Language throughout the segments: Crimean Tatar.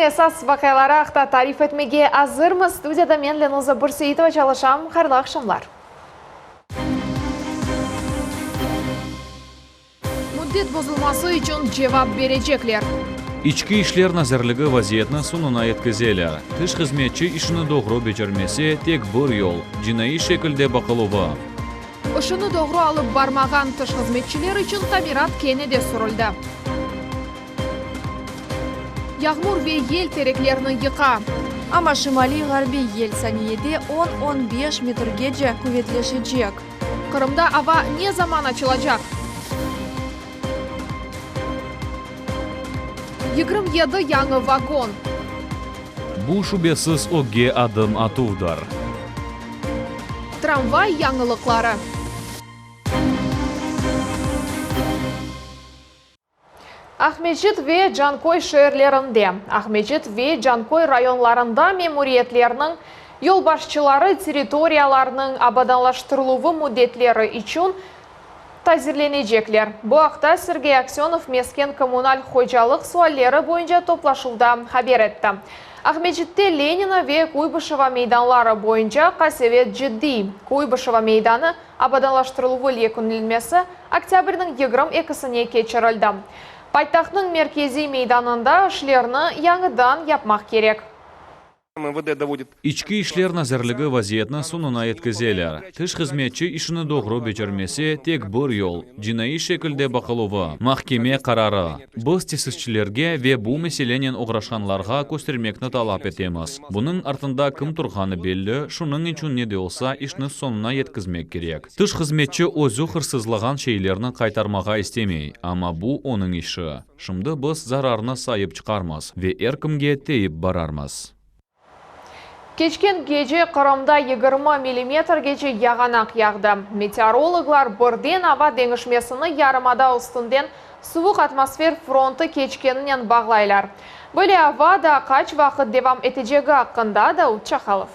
Künniñ esas vaqiaları aqta tarif etmege azırmız. Studiyada men, Lenuza Bürseitova, çalışam. Hayırlı aqşamlar. Müddet bozulması içün cevap berecekler. İçki işler nazirligi vaziyetni soñuna yetkizeler. Tış hızmetçi işini doğru becermese, tek bir yol, cinaiy şekilde baqıluvı. İşini doğru alıp barmağan tış hızmetçiler içün tamirat kene de sürüldi. Yağmur ve yel tereklerni yıqa. Amma şimaliy-ğarbiy yel saniyede on, 15 metrgece quvetleşecek. Qırımda ava ne zaman açılacaq? 27 yañı vagon. Bu, şübesiz, ögge adım atuvdır. Tramvay yañılıqları. Aqmescit ve Canköy şeerlerinde, Aqmescit ve Canköy rayonlarında memuriyetlerniñ yolbaşçıları territoriyalarnıñ abadanlaştırıluvı müddetleri içün tazirlenecekler. Bu aqta Sergey Aksönov mesken-kommunal hocalıq sualleri boyunca toplaşuvda haber etti. Aqmescitte Lenina ve Kuybışeva meydanları boyunca qasevet ciddiy. Kuybışeva meydanı abadanlaştırıluvı yekünlenmesi oktâbrniñ 22-sine keçirildi. Paytahtnıñ merkeziy meydanında işlerni yañıdan yapmaq kerek. İçki işler nazirligi vaziyetni soñuna yetkizeler. Tış hızmetçi işini doğru becermese, tek bir yol, cinaiy şekilde baqıluvı, mahkeme qararı. Biz tesisçilerge ve bu meselenen oğraşqanlarğa köstermekni talap etemiz. Bunıñ artında kim turğanı belli, şunıñ içün ne de olsa işni soñuna yetkizmek kerek. Tış hızmetçi özü hırsızlağan şeylerni qaytarmağa istemey, amma bu onıñ işi. Şimdi biz zararnı sayıp çıqarmız ve er kimge teyip bararmız. Keçken gece Qırımda 20 millimetrgece yağanaq yağdı. Meteorologlar birden ava deñişmesini yarımada üstünden suvuq atmosfer frontı keçkeninen bağlaylar. Böyle ava daa qaç vaqıt devam etecegi aqqında Davut Çakalov.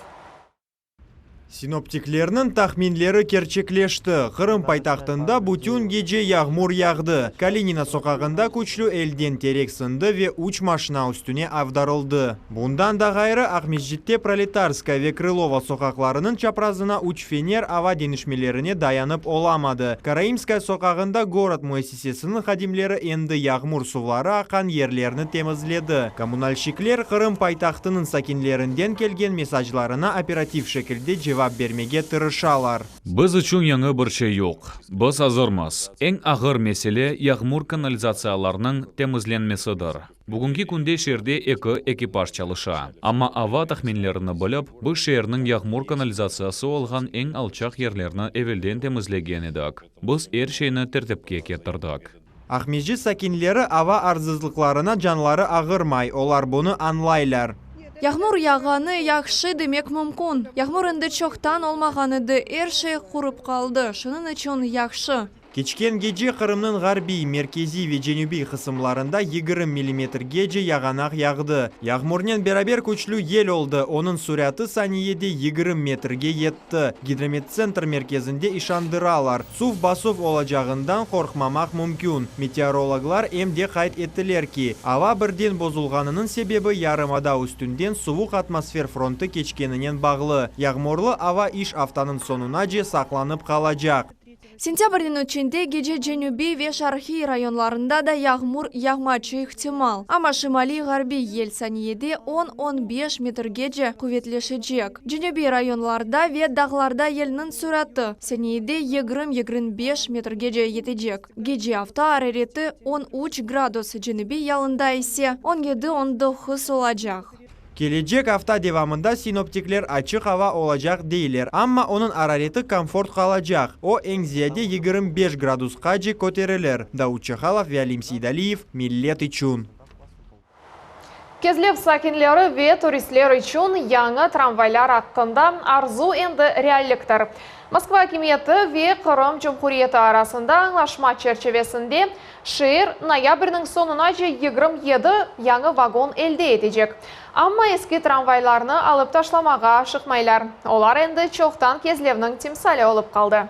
Sinoptiklerniñ tahminleri kerçekleşti, Qırım paytahtında bütün gece yağmur yağdı. Kalinina soqağında küçlü elden terek sındı ve üç maşina üstüne avdarıldı. Bundan da ğayrı, Aqmescitte Proletarskaya ve Krılova soqaqlarınıñ çaprazına üç fener ava deñişmelerine dayanıp olamadı. Karaimskaya soqağında Gorod müessisesiniñ hadimleri endi yağmur suvları aqqan yerlerni temizledi. Kommunalşikler Qırım paytahtınıñ sakinlerinden kelgen mesaclarına operativ şekilde cevap bermege tırışalar. Biz içün yañı bir şey yoq. Biz azırmız. Eñ ağır mesele, yağmur kanalizatsiyalarınıñ temizlenmesidir. Bugünki künde şeerde eki ekipaj çalışa. Amma ava tahminlerini bilip, biz şeerniñ yağmur kanalizatsiyası olğan eñ alçaq yerlerni evelden temizlegen edik. Biz er şeyni tertipke ketirdik. Aqmescit sakinleri ava arzızlıqlarına canları ağırmay, olar bunı añlaylar. Yağmur yağğanı yahşı demek mümkün. Yağmur endi çoqtan olmağan edi, er şey qurıp qaldı, şunıñ içün yahşı. Keçken gece Qırımnıñ ğarbiy, merkeziy ve cenübiy qısımlarında 20 millimetrgece yağanaq yağdı. Yağmurnen beraber küçlü yel oldı, onıñ surâtı saniyede 20 metrge yetti. Gidromettsentr merkezinde işandıralar, suv basuv olacağından qorqmamaq mümkün. Meteorologlar em de qayd ettiler ki, ava birden bozulğanınıñ sebebi yarımada üstünden suvuq atmosfer frontı keçkeninen bağlı. Yağmurlı ava iş aftanıñ soñunace saqlanıp qalacaq. Sentâbrniñ üçünde gece cenübiy ve şarqiy rayonlarında da yağmur yağmaçı ihtimal, amma şimaliy-ğarbiy yel saniyede on, 15 metrgece quvetleşecek. Cenübiy rayonlarda ve dağlarda yelniñ süratı saniyede 20, 25 metrgece yetecek. Gece afta arareti 13 gradus, cenübiy yalında ise 17, 19 olacaq. Kelecek afta devamında sinoptikler açıq ava olacaq deyler, amma onıñ arareti komfort qalacaq, o, eñ ziyade 25 gradusqace köterilir, Davut Çahalov ve Alim Seydaliyev, Millet içün. Kezlev sakinleri ve turistler içün yañı tramvaylar aqqında arzu endi realliktir. Moskva akimiyeti ve Qırım Cumhuriyeti arasında añlaşma çerçivesinde şeer noyabrniñ soñunace 27 yañı vagon elde etecek. Amma eski tramvaylarnı alıp taşlamağa aşıqmaylar. Olar endi çoqtan Kezlevniñ timsali olıp qaldı.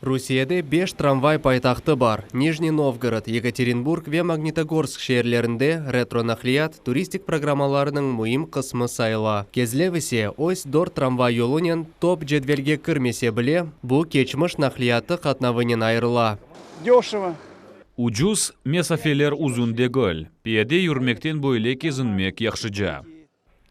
Rusiyede beş tramvay paytahtı bar, Nijniy Novgorod, Yekaterinburg ve Magnitogorsk şeerlerinde retro-naqliyat turistik programmalarınıñ müim qısmı sayıla. Kezlev ise öz dört tramvay yolunen top cedvelge kirmese bile, bu keçmiş naqliyatı qatnavınen ayırıla. Döşevo. Ucuz, mesafeler uzun degil, piyade yürmekten böyle kezinmek yahşıca.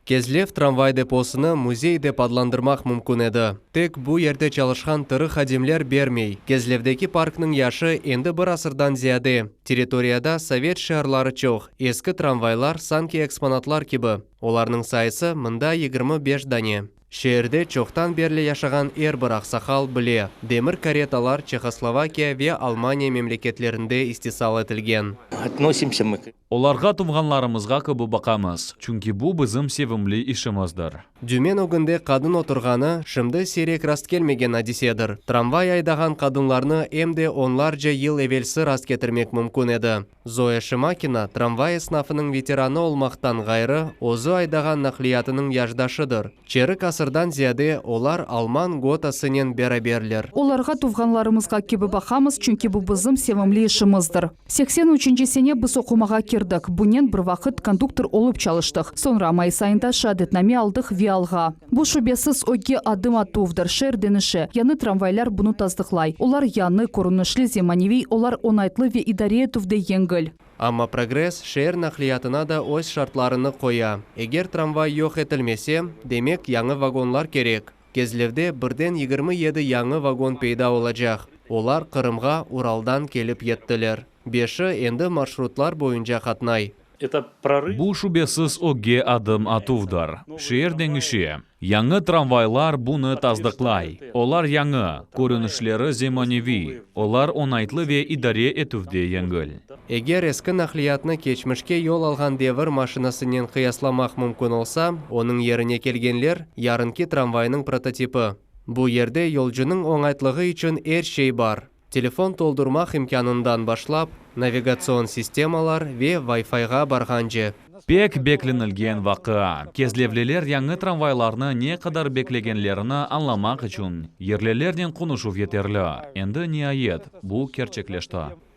Kezlev tramvay deposını müzey dep adlandırmaq mümkün edi. Tek bu yerde çalışqan tiri hadimler bermey. Kezlevdeki parknıñ yaşı endi bir asırdan ziyade. Territoriyada sovet şiarları çoq, eski tramvaylar sanki eksponatlar kibi, olarnıñ sayısı mında 25 dane. Şeerde çoqtan berli yaşağan er bir aqsaqal bile, demir karetalar Çehoslovakiya ve Almaniya memleketlerinde istisal etilgen. Относимся мы к Olarğa tuvğanlarımızğa kibi baqamız, çünki bu bizim sevimli işimizdir. Dümen ögünde qadın oturğanı şimdi siyrek rastkelmegen adisedir. Tramvay aydağan qadınlarnı em de onlarca yıl evelsi rastketirmek mümkün edi. Zoya Şimakina tramvay esnafınıñ veteranı olmaqtan ğayrı, özü aydağan naqliyatınıñ yaşdaşıdır. Çerik asırdan ziyade olar alman Götasınen beraberler. Olarğa tuvğanlarımızğa kibi baqamız, çünki bu bizim sevimli işimizdir. 83-nci sene biz oqumağa kirdik. Bunen bir vaqıt konduktor olıp çalıştıq. Soñra mayıs ayında şeadetname aldıq ve alğa. Bu şübesiz ögge adım atuvdır, şeer deñişe. Yañı tramvaylar bunı tasdıqlay. Olar yañı, körünişli, zemaneviy, olar oñaytlı ve idare etüvde yengil. Amma progress şeer naqliyatına da öz şartlarını qoya. Eger tramvay yoq etilmese, demek yañı vagonlar kerek. Kezlevde birden 27 yañı vagon peyda olacaq. Olar Qırımğa Uraldan kelip yettiler. Beşi endi marşrutlar boyunca qatnay. Это прорыв. Bu şübesiz ögge adım atuvdır. Şeer deñişe. Yañı tramvaylar bunı tasdıqlay. Olar yañı, körünişleri zemaneviy, olar oñaytlı ve idare etüvde yengil. Eger eski naqliyatnı keçmişke yol alğan devir maşinasınen qıyaslamaq mümkün olsa, onıñ yerine kelgenler, yarınki tramvaynıñ prototipi. Bu yerde yolcunıñ oñaytlığı içün er şey bar. Telefon toldurmaq imkânından başlap, navigatsion sistemalar ve Wi-Fiğa barğance. Pek beklenilgen vaqia. Kezlevliler yañı tramvaylarnı ne qadar beklegenlerini añlamaq içün yerlilernen qonuşuv yeterli. Endi, niayet, bu kerçekleşti.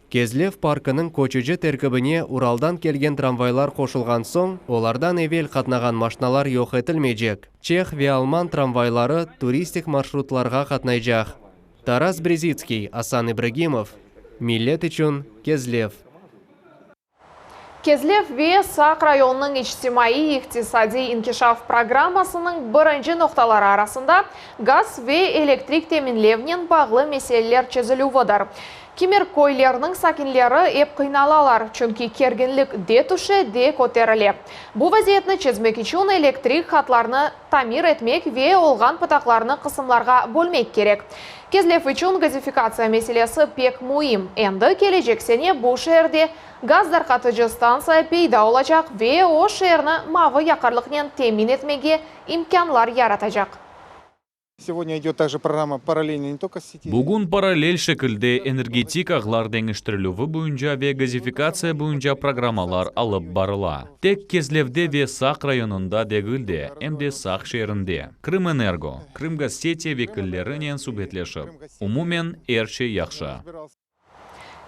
Kezlev parkınıñ köçüci terkibine Uraldan kelgen tramvaylar qoşulğan soñ, olardan evel qatnağan maşinalar yoq etilmeycek. Çeh ve alman tramvayları turistik marşrutlarğa qatnaycaq. Taras Brezitskiy, Asan İbragimov, Millet içün, Kezlev. Kezlev ve Saq rayonınıñ içtimaiy-iqtisadiy inkişaf programmasınıñ birinci noqtaları arasında gaz ve elektrik teminlevnen bağlı meseleler çezilüvidir. Kimer köylerniñ sakinleri ep qıynalalar, çünki kerginlik de tüşe, de köterile. Bu vaziyetni çezmek içün elektrik hatlarnı tamir etmek ve olğan pıtaqlarnı qısımlarğa bölmek kerek. Kezlev içün gazifikatsiya meselesi pek müim. Endi kelecek sene bu şeerde gaz darqatıcı stantsiya peyda olacaq ve o, şeerni mavı yaqarlıqnen temin etmege imkânlar yaratacaq. Сегодня идет также программа параллельно не только сети. Bugün parallel şekilde energetik ağlar deñiştirilüvi boyunca ve gazifikatsiya boyunca programmalar alıp barıla. Tek Kezlevde ve Saq rayonında degil de, em de Saq şeerinde. Krımenergo, Krımgazseti vekillerinen subetleşip, umumen er şey yahşı.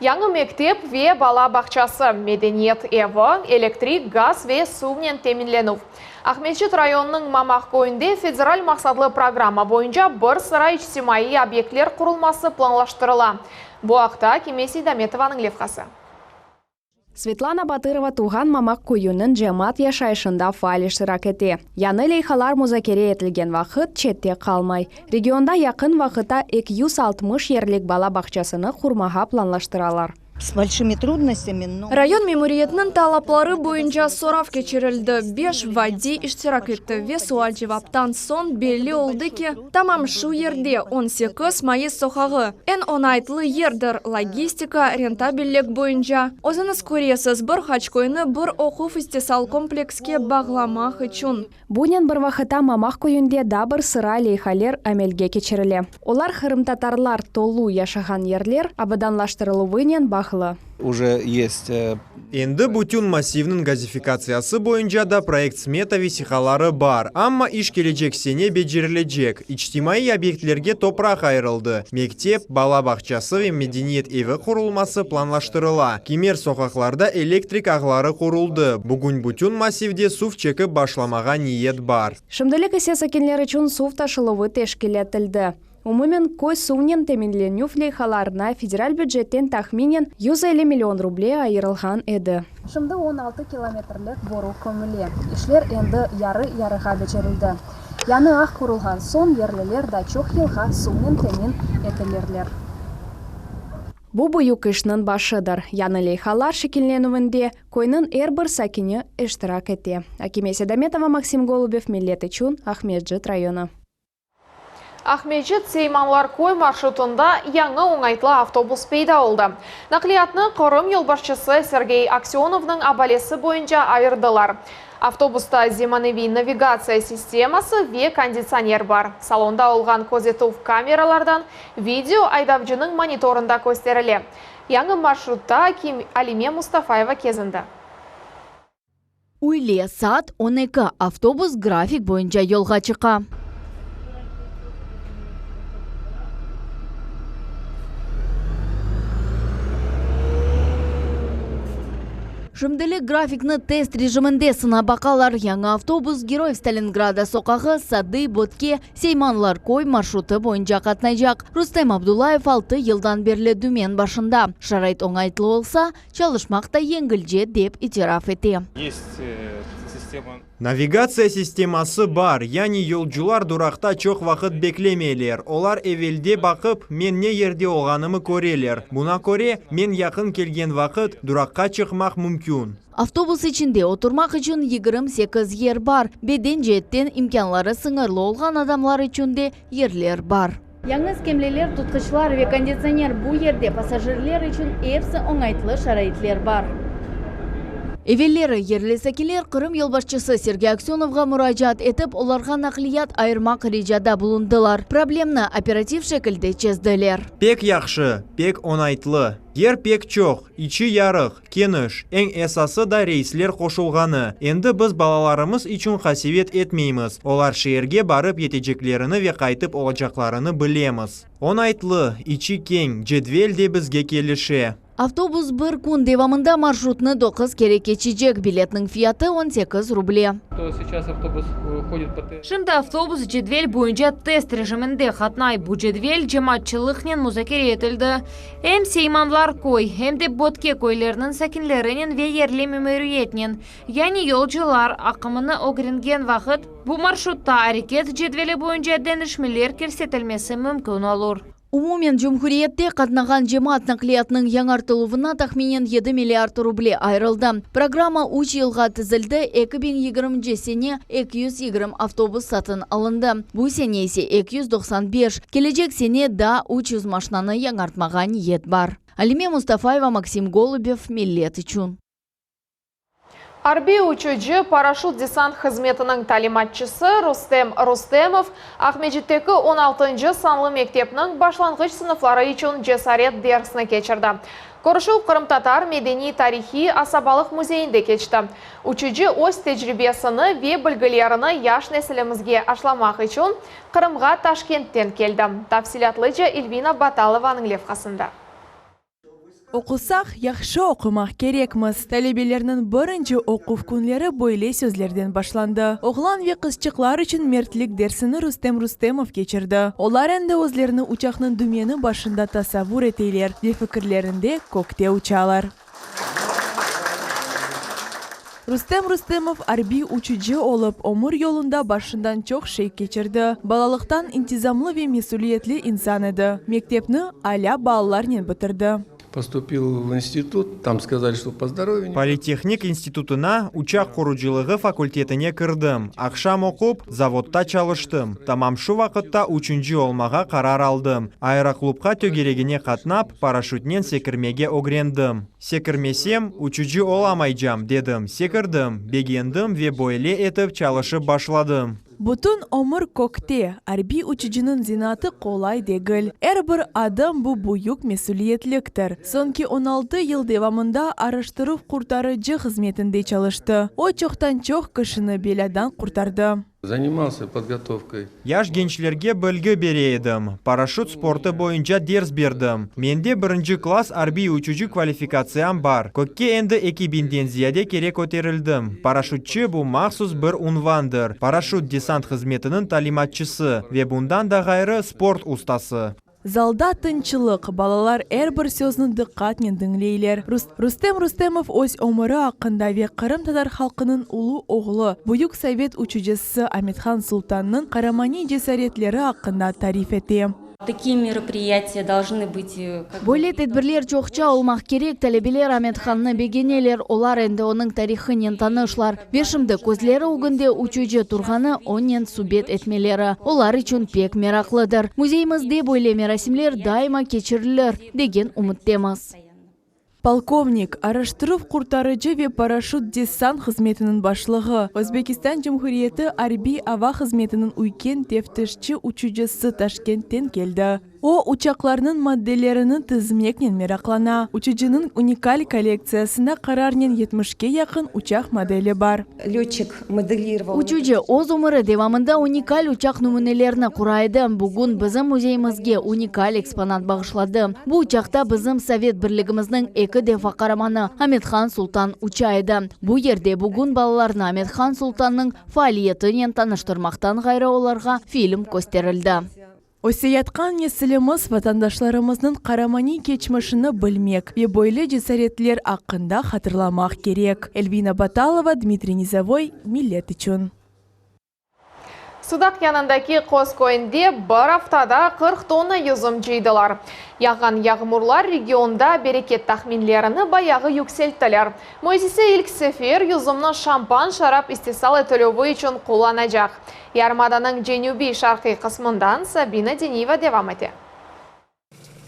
Yañı mektep ve bala bağçası, medeniyet evi, elektrik, gaz ve suvnen teminlenüv. Aqmescit rayonınıñ Mamaq köyünde federal maqsatlı programma boyunca bir sıra içtimaiy obyektler qurulması planlaştırıla. Bu aqta Kime Seydametovanıñ levhası. Svetlana Batırova tuvğan Mamaq köyüniñ cemaat yaşayışında faal iştirak ete. Yañı leyhalar muzakere etilgen vaqıt çette qalmay. Regionda yaqın vaqıtta 260 yerlik bala bağçasını qurmağa planlaştıralar. С большими трудностями, но... Rayon memuriyetiniñ talapları boyunca sorav keçirildi. Beş vadiy iştirak etti ve sual-cevaptan soñ belli oldı ki, tamam şu yerde, 18 mayıs soqağı, eñ oñaytlı yerdir, logistika, rentabellik boyunca. Özüñiz köresiz, bir qaç köyni bir oquv-istisal komplekske bağlamaq içün. Bunen bir vaqıtta Mamaq köyünde daa bir sıra leyhaler amelge keçirile. Olar qırımtatarlar tolu yaşağan yerler abadanlaştırıluvınen bağlı. meraqlı. Uje yest. Endi bütün massivniñ gazifikatsiyası boyunca da proyekt-smeta vesiqaları bar, amma iş kelecek sene becerilecek. İçtimaiy obyektlerge topraq ayırıldı, mektep, bala bağçası ve medeniyet evi qurulması planlaştırıla, kimer soqaqlarda elektrik ağları quruldı, bugün bütün massivde suv çekip başlamağa niyet bar. Şimdilik ise sakinler içün suv taşıluvı teşkil etildi. Umumen, köy suvnen teminlenüv leyhalarına federal bücetten tahminen 150 million ruble ayırılğan edi. Şimdi 16 kilometrlik boru kömüle. İşler endi yarı-yarığa becerildi. Yañı ağ qurulğan soñ yerliler daa çoq yılğa suvnen temin etilirler. Bu büyük işniñ başıdır. Yañı leyhalar şekillenüvinde köyniñ er bir sakini iştirak ete. Akime Sedametova, Maksim Golubev, Millet içün, Aqmescit rayonı. Aqmescit Seymanlar köy marşrutında yañı oñaytlı avtobus peyda oldı. Naqliyatnı Qırım yolbaşçısı Sergey Aksönovnıñ avalesi boyunca ayırdılar. Avtobusta zemaneviy navigatsiya sisteması ve konditsioner bar. Salonda olğan közetüv kameralardan video aydavcınıñ monitorında kösterile. Yañı marşrutta Alime Mustafayeva kezindi. Üyle, saat 12, avtobus grafik boyunca yolğa çıqa. Şimdilik grafikni test rejiminde sınap baqalar. Yañı avtobus Geroyev Stalingrada soqağı, Sadı, Bötke, Seymanlar köy marşrutı boyunca qatnaycaq. Rustem Abdullayev altı yıldan berli dümen başında. Şarait oñaytlı olsa, Çalışmaq da yengilce, dep itiraf ete. Navigatsiya sisteması bar, yani yolcular duraqta çoq vaqıt beklemeyler. Olar evelde baqıp, men ne yerde olğanımı köreler. Buna köre, men yaqın kelgen vaqıt, duraqqa çıqmaq mümkün. Avtobus içinde oturmaq içün 28 yer bar. Beden ceetten imkânları sıñırlı olğan adamlar içün de yerler bar. Yañı skemleler, tutqıçlar ve konditsioner, bu yerde passajirler içün episi oñaytlı şaraitler bar. Evelleri yerli sakinler Qırım yolbaşçısı Sergey Aksönovğa muracaat etip, olarğa naqliyat ayırmaq ricada bulundılar. Problemni operativ şekilde çezdiler. Pek yahşı, pek oñaytlı. Yer pek çoq, içi yarıq. Keniş, eñ esası da reysler qoşulğanı. Endi biz balalarımız içün qasevet etmeymiz, olar şeerge barıp yeteceklerini ve qaytıp olacaqlarını bilemiz. Oñaytlı, içi keñ, cedvel de bizge kelişe. Avtobus bir kün devamında marşrutnı doquz kere keçecek, biletniñ fiyatı 18 ruble. Şimdi avtobus cedvel boyunca test rejiminde qatnay. Bu cedvel cemaatçılıqnen muzakere etildi. Em Seymanlar köy, em de Bötke köyleriniñ sakinlerinen ve yerli memuriyetnen, yani yolcular aqımını ögrengen vaqıt, bu marşrutta areket cedveli boyunca deñişmeler kirsetilmesi mümkün olur. Umumen cumhuriyette qatnağan cemaat naqliyatınıñ yañartıluvına tahminen yedi milliard ruble ayırıldı. Programma üç yılğa tizildi, 2020-nci sene 220 avtobus satın alındı, bu sene ise 295, kelecek sene daa 300 maşnanı yañartmağa niyet bar. Alime Mustafayeva, Maksim Golubev, Millet içün. Arbiy uçucı, paraşüt-desant hızmetiniñ talimatçısı Rustem Rustemov Aqmescitteki on altıncı sanlı mektepniñ başlanğıç sınıfları içün cesaret dersini keçirdi. Körüşüv Qırımtatar medeniy-tarihiy asabalıq müzeyinde keçti. Uçucı öz tecribesini ve bilgilerini yaş nesilimizge aşlamaq içün Qırımğa Taşkentten keldi. Tafsilâtlıca Elvina Batalovanıñ levhasında. Oqusaq, yahşı oqumaq kerekmiz. Talebelerniñ birinci oquv künleri böyle sözlerden başlandı. Oğlan ve qızçıqlar içün mertlik dersini Rustem Rustemov keçirdi. Olar endi özlerini uçaqnıñ dümeni başında tasavvur eteyler ve fikirlerinde kökte uçalar. Rustem Rustemov arbiy uçucı olıp, ömür yolunda başından çoq şey keçirdi. Balalıqtan intizamlı ve mesüliyetli insan edi. Mektepni alâ ballarnen bitirdi. Postupil v institut, tam skazali, çto po zdorovyu ne. Politehnik institutına uçaq qurucılığı fakultetine kirdim. Aqşam oqup, zavodda çalıştım. Tamam şu vaqıtta uçuncı olmağa qarar aldım. Aeroklubqa tögeregine qatnap, paraşütnen sekirmege ögrendim. Sekirmesem, uçucı olamaycam, dedim. Sekirdim, begendim ve böyle etip çalışıp başladım. Bütün ömür kökte, arbiy uçucınıñ zenaatı qolay degil. Er bir adım bu büyük mesüliyetliktir. Soñki 16 yıl devamında araştıruv-qurtarıcı hızmetinde çalıştı. O, çoqtan-çoq kişini belâdan qurtardı. Zanimalsya podgotovkoy. Yaş gençlerge bilgi bere edim, paraşüt sportı boyunca ders berdim. Mende birinci klass arbiy uçucı kvalifikatsiyam bar. Kökke endi eki biñden ziyade kere köterildim. Paraşütçı, bu mahsus bir unvandır, paraşüt-desant hızmetiniñ talimatçısı ve bundan da ğayrı sport ustası. Zalda tınçlıq, balalar er bir sözni diqqatnen diñleyler. Rustem Rustemov öz ömüri aqqında ve qırımtatar halqınıñ ulu oğlu, büyük sovet uçucısı Amethan Sultannıñ qaramaniy cesaretleri aqqında tarif ete. Takie meropriyatiya dolžnı bıt. Böyle tedbirler çoqça olmaq kerek, talebeler Amethannı begeneler, olar endi onıñ tarihınen tanışlar. Ve şimdi közleri ögünde uçucı turğanı, onen subet etmeleri, olar içün pek meraqlıdır. Müzeyimizde böyle merasimler daima keçirilir, degen ümüttemiz. Polkovnik, araştıruv-qurtarıcı ve paraşüt-desant hızmetiniñ başlığı, Özbekistan Cumhuriyeti Arbiy ava hızmetiniñ üyken teftişçi uçucısı Taşkentten keldi. O, uçaqlarnıñ modellerini tizmeknen meraqlana. Uçucınıñ unikal kollektsiyasında qararnen yetmişke yaqın uçaq modeli bar. Lötçik modelirovал. Uçucı, öz ömüri devamında unikal uçaq nümünelerini qura edi. Bugün bizim müzeyimizge unikal eksponat bağışladı. Bu uçaqta bizim Sovet Birligimizniñ eki defa qaramanı Amethan Sultan uça edi. Bu yerde bugün balalarnı Amethan Sultannıñ faaliyetinen tanıştırmaqtan ğayrı olarğa film kösterildi. Öseyatqan nesilimiz vatandaşlarımıznıñ qaramaniy keçmişini bilmek ve böyle cesaretler aqqında hatırlamaq kerek. Elvina Batalova, Dmitriy Nizovoy, Millet içün. Sudaq yanındaki Qoz köyünde bir aftada 40 tonna yüzüm cıydılar. Yağğan yağmurlar regionda bereket tahminlerini bayağı yükselttiler. Müessise ilk sefer yüzümni şampan şarap istisal etilüvi içün qullanacaq. Yarımadanıñ cenübiy-şarqiy qısmından Sabina Deniyeva devam ete.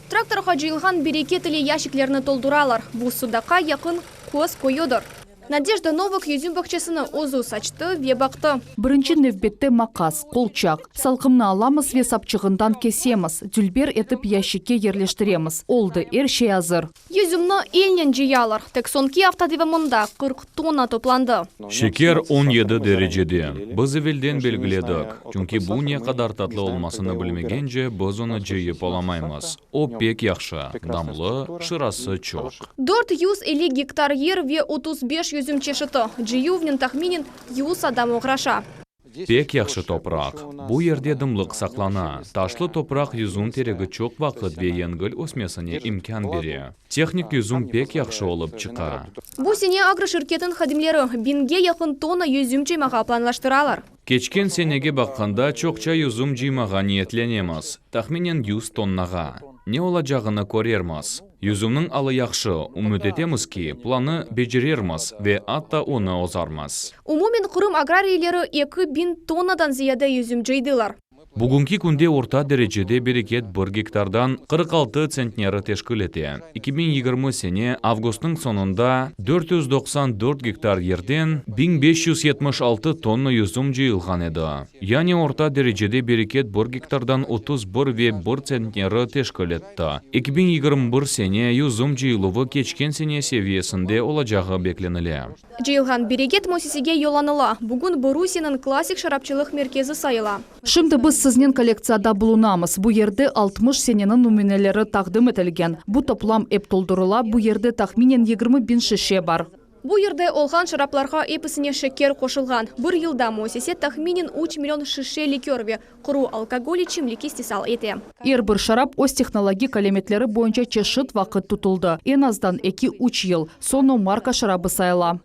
Traktorğa cıyılğan bereket ile yaşiklerni tolduralar. Bu Sudaqqa yaqın Qoz köyüdir. Nadejda Novak yüzüm bağçasını özü saçtı ve baqtı. Birinci nevbette maqas, qolçaq, salqımnı alamız ve sapçığından kesemiz, dülber etip yaşikke yerleştiremiz. Oldı, er şey azır. Yüzümni elnen cıyalar. Tek soñki afta devamında 40 tonna toplandı. Şeker 17 derecede. Biz evelden belgiledik, çünki bu ne qadar tatlı olmasını bilmegence, biz onı cıyıp olamaymız. O pek yahşı, damlı, şırası çoq. 450 gektar yer ve 35 yüzüm çeşiti. Cıyuvnen tahminen 100 adam oğraşa. Pek yahşı topraq. Bu yerde dımlıq saqlana. Taşlı topraq yüzüm teregi çoq vaqıt ve yengil ösmesine imkân bere. Tehnik yüzüm pek yahşı olıp çıqa. Bu sene agroşirketniñ hadimleri biñge yaqın tonna yüzüm cıymağa planlaştıralar. Keçken senege baqqanda çoqça yüzüm cıymağa niyetlenemiz, tahminen yüz tonnağa. Ne olacağını körermiz. Yüzümniñ alı yahşı, ümüt etemiz ki, planı becerermiz ve atta onı ozarmız. Umumen Qırım agrariyleri 2000 tonnadan ziyade yüzüm cıydılar. Bugünki künde orta derecede bereket bir gektardan 46 tsentneri teşkil ete. 2020 sene avgustnıñ soñunda 494 gektar yerden 1576 tonna yüzüm cıyılğan edi. Yani orta derecede bereket bir gektardan 31 ve bir tsentneri teşkil etti. 2021 sene yüzüm cıyıluvı keçken sene seviyesinde olacağı beklenile. Cıyılğan bereket müessisege yollanıla. Bugün bu Rusiyeniñ klassik şarapçılıq merkezi sayıla. Şimdi biz siznen kollektsiyada bulunamız. Bu yerde 60 seneniñ nümüneleri taqdim etilgen. Bu toplam ep toldurıla, bu yerde tahminen 20 biñ şişe bar. Bu yerde olğan şaraplarğa episine şeker qoşulğan. Bir yılda müessise tahminen üç million şişe likör ve quru alkogol içimlik istisal ete. Er bir şarap öz tehnologik alâmetleri boyunca çeşit vaqıt tutuldı, eñ azdan eki-üç yıl, soñ o marka şarabı sayıla.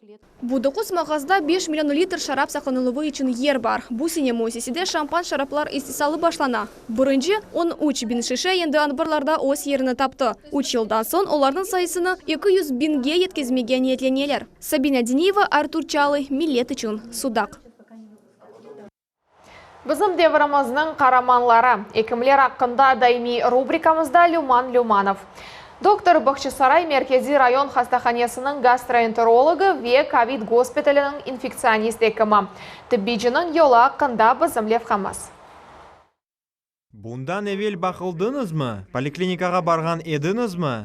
Bu doquz mağazda beş million litr şarap saqlanıluvı içün yer bar. Bu sene müessisede şampan şaraplar istisalı başlana. Birinci 13 biñ şişe endi anbarlarda öz yerini taptı. Üç yıldan soñ olarnıñ sayısını 200 biñge yetkizmege niyetleneler. Sabina Diniyeva, Artur Çalıy, Millet içün, Sudaq. Bizim devirimizniñ qaramanları, ekimler aqqında daimiy rubrikamızda Lüman Lümanov. Doktor Bağçasaray merkeziy rayon hastahanesiniñ gastroenterologı ve kovid gospitaliniñ infektsionist ekimi. Tibbiyciniñ yolu aqqında bizim levhamız. Bundan evel baqıldıñızmı? Poliklinikağa barğan ediñizmi?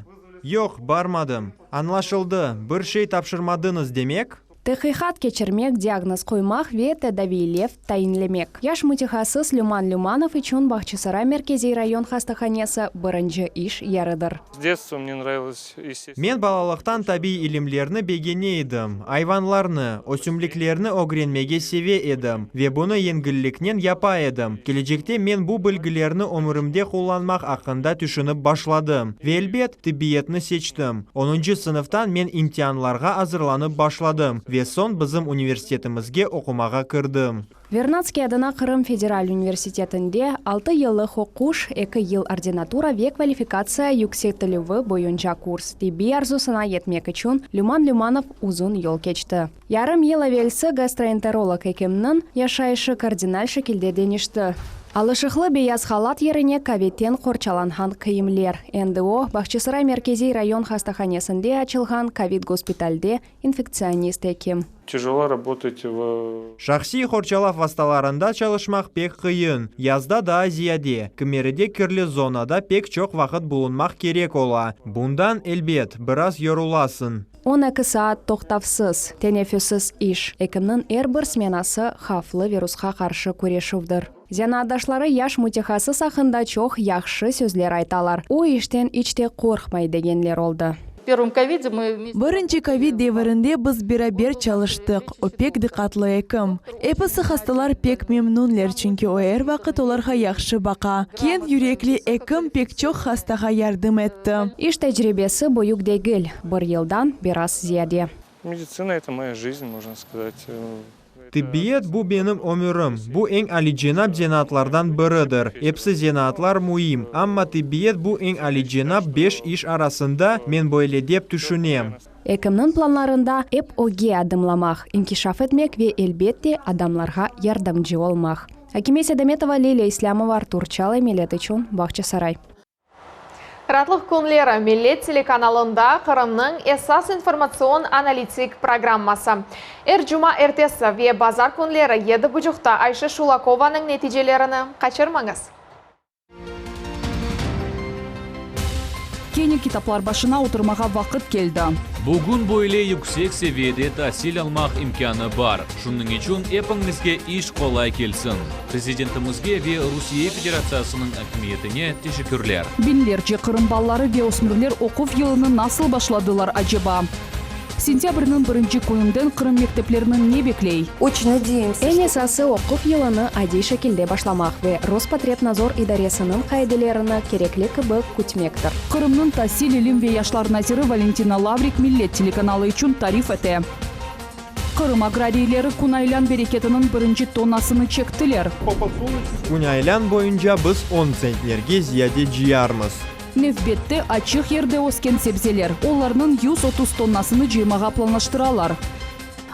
Yoq, barmadım. Añlaşıldı, bir şey tapşırmadıñız, demek? Tedqiqat keçirmek, diagnoz qoymaq ve tedaviylev tayinlemek. Yaş mütehassıs Lüman Lümanov içün Bağçasaray merkeziy rayon hastahanesi birinci iş yeridir. Men balalıqtan tabiiy ilimlerni begene edim, ayvanlarnı, ösümliklerni ögrenmege seve edim ve bunı yengilliknen yapa edim. Kelecekte men bu bilgilerni ömürimde qullanmaq aqqında tüşünip başladım. Ve elbet, tibbiyetni seçtim. Onuncı sınıftan men imtianlarğa azırlanıp başladım ve soñ bizim universitetimizge oqumağa kirdim. Vernadskiy adına Qırım federal universitetinde altı yıllıq oquş, eki yıl ordinatura ve kvalifikatsiya yükseltilüvi boyunca kurs, tibbiy arzusına yetmek içün Lüman Lümanov uzun yol keçti. Yarım yıl evelsi gastroenterolog ekimniñ yaşayışı kardinal şekilde deñişti. Alışıqlı beyaz halat yerine kovidten qorçalanğan kiyimler. Endi o, Bağçasaray merkeziy rayon hastahanesinde açılğan kovid gospitalde infektsionist ekim. Tяжело работать в. Şahsiy qorçalav vastalarında çalışmaq pek qıyın, yazda daa ziyade, kimeride kirli zonada pek çoq vaqıt bulunmaq kerek ola, bundan, elbet, biraz yorulasıñ. 12 saat toqtavsız, teneffüssiz iş, ekimniñ er bir smenası havflı virusqa qarşı küreşüvdir. Zenaatdaşları yaş mütehassıs aqqında çoq yahşı sözler aytalar, o işten iç te qorqmay degenler oldı. Birinci kovid devirinde biz beraber çalıştıq, o pek diqqatlı ekim. Episi hastalar pek memnünler, çünki o er vaqıt olarğa yahşı baqa. Keñ yürekli ekim pek çoq hastağa yardım etti. İş tecribesi büyük degil, bir yıldan biraz ziyade. Meditsina, eto moya jizn, mojno skazat. Tibbiyet, bu benim ömürim. Bu eñ alicenap zenaatlardan biridir. Episi zenaatlar müim, amma tibbiyet bu eñ alicenap beş iş arasında, men böyle dep tüşünem. Ekimniñ planlarında ep ögge adımlamaq, inkişaf etmek ve, elbette, adamlarğa yardımcı olmaq. Akime Sedametova, Lilâ İslâmova, Artur Çalıy, Millet içün, Bağçasaray. Raatlıq künleri Millet telekanalında Qırımnıñ esas informatsion-analitik programması. Er cuma ertesi ve bazar künleri yedi buçuqta Ayşe Şulakovanıñ neticelerini qaçırmañız. Kene kitaplar başına oturmağa vaqıt keldi. Bugün böyle yüksek seviyede tasil almaq imkânı bar. Şunıñ içün epiñizge iş qolay kelsin. Prezidentimizge ve Rusiye Federatsiyasınıñ akimiyetine teşekkürler. Biñlerce Qırım balaları ve ösmürler oquv yılını nasıl başladılar, aceba? Sentâbrniñ birinci kününden Qırım mekteplerini ne bekley? Eñ esası, oquv yılını adiy şekilde başlamaq ve Rospotrebnadzor idaresiniñ qaidelerini kerekli kibi kütmektir. Qırımnıñ tasil, ilim ve yaşlar naziri Valentina Lavrik Millet telekanalı içün tarif ete. Qırım agrariyleri künaylan bereketiniñ birinci tonnasını çektiler. Künaylan boyunca biz on tsentnerge ziyade cıyarmız. Nevbette, açıq yerde ösken sebzeler. Olarnıñ 130 tonnasını cıymağa planlaştıralar.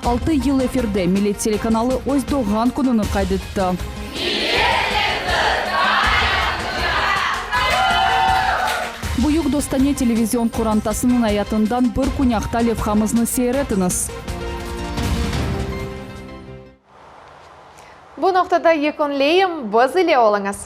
Altı yıl efirde Millet telekanalı öz doğğan kününi qayd etti. Büyük dostane televizion qorantasınıñ ayatından bir kün aqta levhamıznı seyir etiñiz. Bu noqtada yekünleyim, biz ile oluñız.